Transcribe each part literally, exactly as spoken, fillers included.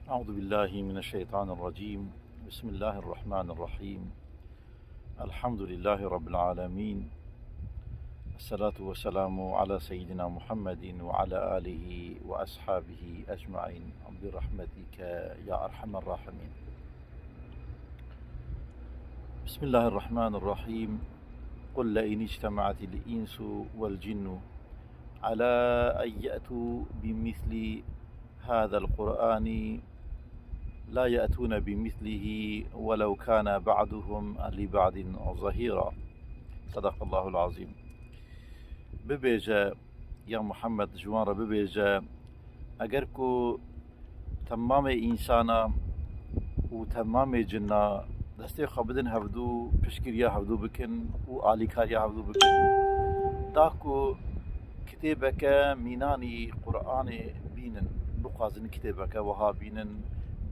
أعوذ بالله من الشيطان الرجيم. بسم الله الرحمن الرحيم. الحمد لله رب العالمين. الصلاة والسلام على سيدنا محمد وعلى آله وأصحابه أجمعين برحمتك يا أرحم الراحمين. بسم الله الرحمن الرحيم. قل لئن اجتمعت الإنس والجن على أن يأتوا بمثل هذا القرآن لا يأتون بمثله ولو كان بعضهم لبعض ظهيرا. صدق الله العظيم. Bibêje, ya Muhammed, ji wan re bibêje, eger ku temamê însana û temamê cinna destê xwe bidin hevdû, piştgiriya hevdû bikin û alîkariya hevdû bikin, da ku kitêbeke mînanî Qur'anê bînin, bixwazin kitêbeke wiha bînin,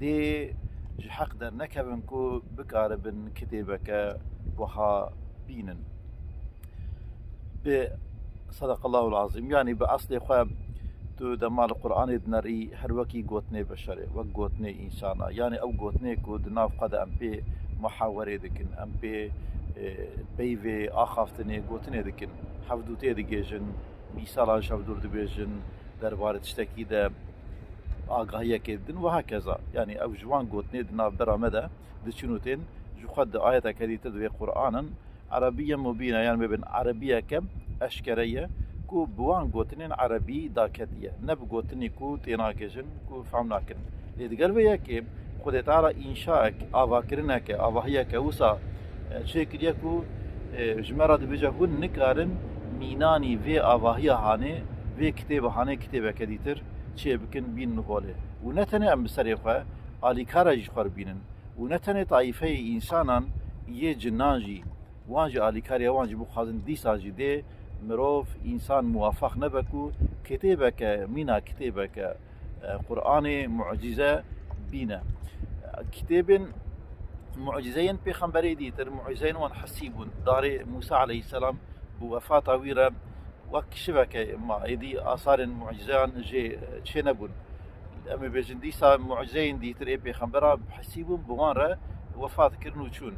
dê ji heq dernekevin ku bikaribin kitêbeke wiha bînin. Bi Sadaqallahul Azîm, yanî bi eslê xwe tu dema li Qur'anê dinerî, her wekî gotinê beşerê, wek gotinê însana, yanî ew gotinê ku di nav xwe de em pê muhawerê dikin, em pê, e, peyvê axaftinê gotinê dikin, hevdû tê digêjin, mîsalan ji hevdûr dibêjin, derbarê tiştekî de agahiyekê didin û hekeza. Yanî ew ji wan gotinê di nav bera me de diçin û tên, ji xwe di ayeteke dîtir divê Qur'an in, Erebiyye mubîne, yan bibin erebiyeke eşkere ye, ku bi wan gotinên erebî daketiye, ne bi gotinî ku tênagihîjin, ku fehm nakin. Lê digel vê yekê Xwedê Teala înşaek, avakirineke, avahiyeke wisa, e, çêkiriye ku, e, ji me re dibêje, hûn nikarin mînanî vê avahiya hanê, vê kitêbe hanê, kitêbeke dîtir çêbikin, bînin holê. Û ne tenê em bi serê xwe, alîkara jî xwe re bînin. Û ne tenê taîfeyê însanan, yê cinan jî, wan jî alîkariya wan jî bixwazin, dîsa jî dê mirov, însan muwafaq nebe ku kitêbeke, mîna kitêbeke, e, Qur'anê mucîze bîne. Kitêbên mucîzeyên pêxemberê dîtir, mucîzeyên wan hesî bûn. Darê Mûsa aleyhisselam bi wefata wî re wek şiveke ma, êdî asarên mucîzeyan jê çênebûn. Em ê bêjin, dîsa mucîzeyên dîtir ê pêxembera hesî bûn, bi wan re wefat kirin û çûn.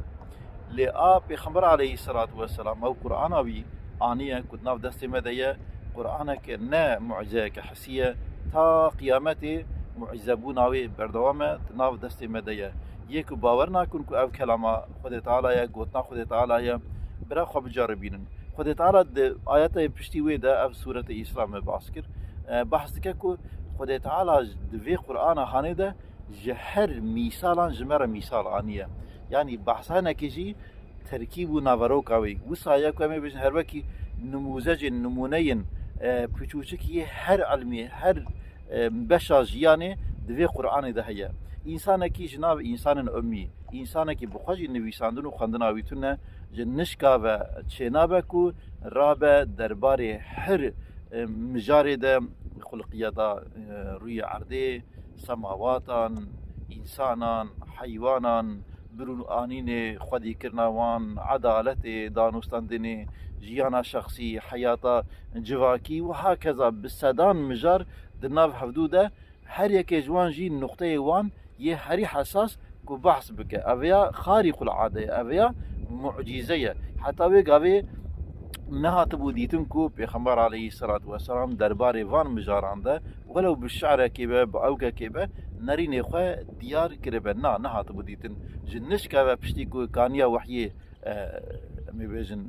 Lê a pêxember aleyhisselatu vesselam, ew Qur'ana wî aniye ku di nav destê me de ye, Qur'aneke ne mucîzeyeke hesî ye, ta qiyametê mucîzebûna wê berdewam e, di nav destê me de ye. Yê ku bawer nakin ku ev kelama Xwedê Teala ye, gotina Xwedê Teala ye, bira xwe biceribînin. Xwedê Teala di ayetê piştî wê de, ev sûretê Îsra me bas kir, e, behs dike ku Xwedê Teala di vê Qur'ana hanê de ji her mîsalan ji me re mîsal aniye. Yanî behsa hinekî jî terkîb û naveroka wê. Wisa ye ku em ê bêjin her wekî nimûzecên, nimûneyên, e, piçûçik yê her ilmê, her, e, beşa jiyanê di vê Qur'anê de heye. Însanekî ji nav însanên ummî, însanekî bi xwe jî nivîsandin û xwendina wî tune, ji nişka ve çênabe ku rabe derbarê her, e, mijarê de, xulqiyeta, e, rûyê erdê, semawatan, însanan, heywanan, bir û anînê, xwedîkirina wan, edaletê, danûstandinê, jiyana şexsî, heyata civakî û hakeza bi sedan mijar di nav hevdû de, her yekê ji wan jî nuqteyê wan yê herî hesas ku behs bike. Ev ya xarîqul ade ye, ev ya mucîze ye. Heta wê gavê nehatibû dîtin ku Pêxember aleyhisselatu vesselam derbarê van mijaran de, welew bi şi'rekê be, bi ewkekê be, nerînê xwe diyar kiribe. Na, nehatibû dîtin. Ji nişka ve piştî ku kaniya wehyê, e, em ê bêjin,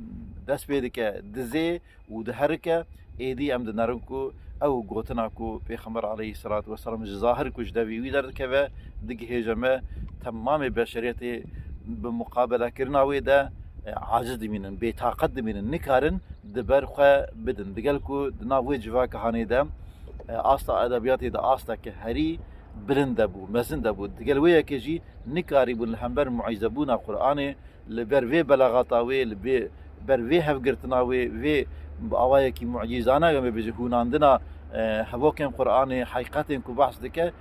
dest pê dike, dizê û diherike, êdî em dinerin ku ew gotina ku Pêxember aleyhisselatu vesselam ji zahir ku ji devî wî derdikeve, digihêje me, temamê beşeriyetê bi muqabelekirina wê de, e, aciz dimînin, bêtaqet dimînin, nikarin di ber xwe bidin. Digel ku di nav wê civaka hanê de, e, asta edebiyatê de asteke herî bilind de bû, mezin de bû. Digel wê yekê jî nikarîbûn li hember mucîzebûna Qur'anê, li ber vê belaxata wê, li bê, ber vê hevgirtina wê, vê bi awayekî mucîzane, em ê bêjin hûnandina, e, hevokên Qur'anê, heqîqetên ku behs dike,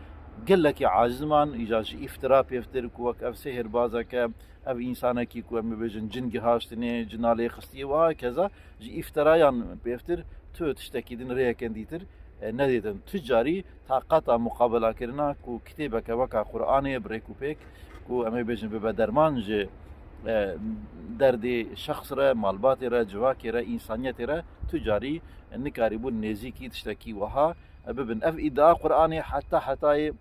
gelekî aciz man, îcar ji îftira pêvtir ku wek ev sêhirbazeke, ev însanekî ku em ê bêjin cin gihaştinê, cina lê xistiye, wiha keza ji îftirayan pêvtir tu tiştekî din, rêyekên dîtir e, nedîtin. Tu carî taqata muqabilakirina ku kitêbeke weka Qur'anê bi rêk û pêk, ku em ê bêjin bibe derman ji, e, derdê şexs re, malbatê re, civakê re, însaniyetê re, tu carî nikarîbûn nêzîkî tiştekî wiha bibin. Ev îdia Qur'anê heta hetayê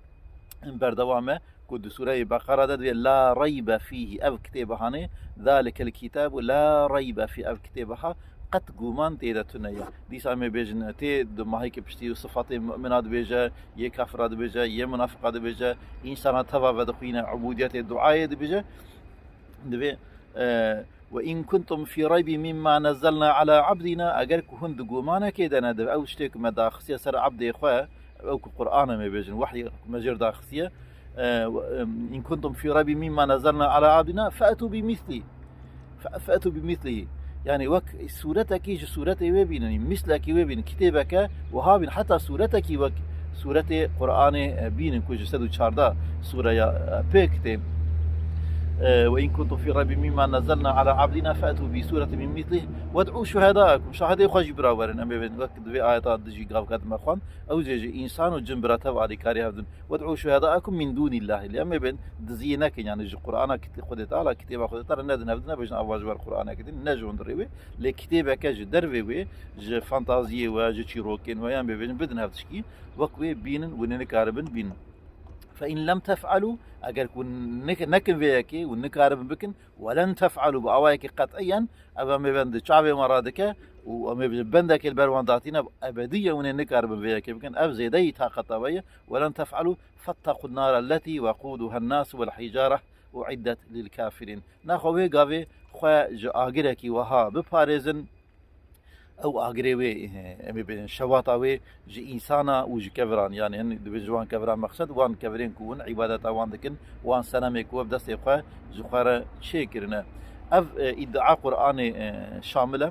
berdewam e, ku di Sûreyê Beqera de divê "La reybe fîhî", ev kitêbe hanê, "Zalikel kitabu la reybe fî", ev kitêbe ha, qet guman tê de tune ye. Dîsa em ê bêjin, tê di mahêkê piştî û sifatê mumina dibêje, yê kafira dibêje, yê munafiqa dibêje, însana teva vedixwîne, ubûdiyetê, duayê dibêje. Divê, e, "Ve in kuntum fî reybî mimma nezzelna ala abdina", eger ku hûn di gumanekê de ne, di ew tiştê ku me daxistiye ser abdê xwe, ew ku Qur'an em ê bêjin, wehyê ku me jêr daxistiye, e, "In kuntum fî reybî mimma nezzelna ala abdina fe'tu bi misli." Fe-, fe'tu bi mislihi. Yani wek sûretekî ji sûretê wê bînin, mislekî wê bînin, kitêbeke wiha bînin, heta sûretekî wek sûretê Qur'anê, e, bînin ku ji sed û çardeh sûreya, e, pêk tê. E, "Ve in kuntum fî reybî mimma nezzelna ala abdina fe'tu bi sûretin min mislih wed'u şuhedaakum." Şahidê xwe jî bira werin. Em ê bêjin, wek di vê ayeta di jî gavka dime xwend. Ew jê ji însan û cin bira tev alîkarî hev din. "Wed'u şuhedaakum min dûnîllahî." Lê em ê bên diziyê nekin, yani ji Qur'ana kit-, Xwedê Teala, kitêba Xwedê Teala nedin hev din, nebêjin ava ji ber Qur'aneke din, ne ji hûn dirê wê. Lê kitêbeke ji dervê wê, ji fantaziyê we, ji çîrokên we, yan bêbêjin bidin hev tişkî, wek wê bînin, hûn ê nikaribin bînin. "Fe in lem tef'alû", eger ku nik-, nekin vê yekê û nikaribin bikin, "we len tef'alû", bi awayekî qet'iyen, ev em ê bên di çavê wan radike û em ê bêjin bendekê li ber wan datîne, ebediyen hûn ê nikaribin vê yekê bikin. Ev zêdeyî taqeta we ye. "We len tef'alû fettequn nara lletî weqûduhen nasu wel hîcareh u'iddet lil kafirîn." Naxwe wê gavê xwe ji agirekî wiha biparêzin. Ew agirê wê, em ê bêjin şewata wê ji însana û ji keviran, yani hin dibêjin ji wan keviran mexsed, wan kevirên ku hûn îbadeta wan dikin, wan senemê ku we bi destê xwe ji xwe re çêkirine. Ev, e, îdia Qur'anê, e, şamil e,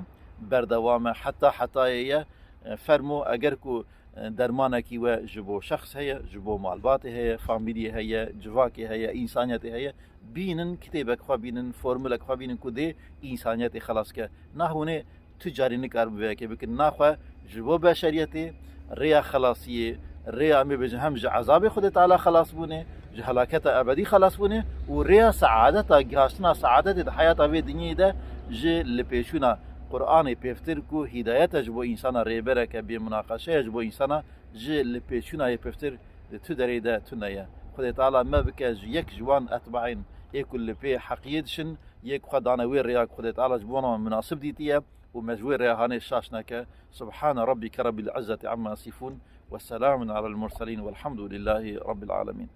berdewam e, heta hetayê ye. E, fermo, eger ku, e, dermanekî we ji bo şexs heye, ji bo malbatê heye, famîliyê heye, civakê heye, însaniyetê heye, bînin, kitêbek xwe bînin, formulek xwe bînin ku dê însaniyetê xelas ke. Nah hûn ê tu carî nikaribin vê yekê bikin. Naxwe ji bo beşeriyetê rêya xelasiyê, rêya em ê bêjin hem ji ezabê Xwedê Teala xelas bûnê, ji helaketa ebedî xelas bûnê û rêya seadeta, gihaştina seadetê di heyata vê dinyeyê de ji lipêçûna Qur'anê pêvtir ku hîdayet e ji bo însana, rêbereke bê munaqeşe ye ji bo însana, ji lipêçûna yê pêvtir di tu derê de tune ye. Xwedê Teala me bike ji yek ji wan etbaîn ê ku li pê heqiyê dişin, yê ku xwe dane wê rêya ku Xwedê Teala ji bo wan munasib dîtiye û me ji wê rêya hanê şaş neke. Subhane Rabbike Rabbil İzzeti amma yasifun ve selamun alel murselin velhamdülillahi Rabbil alemin.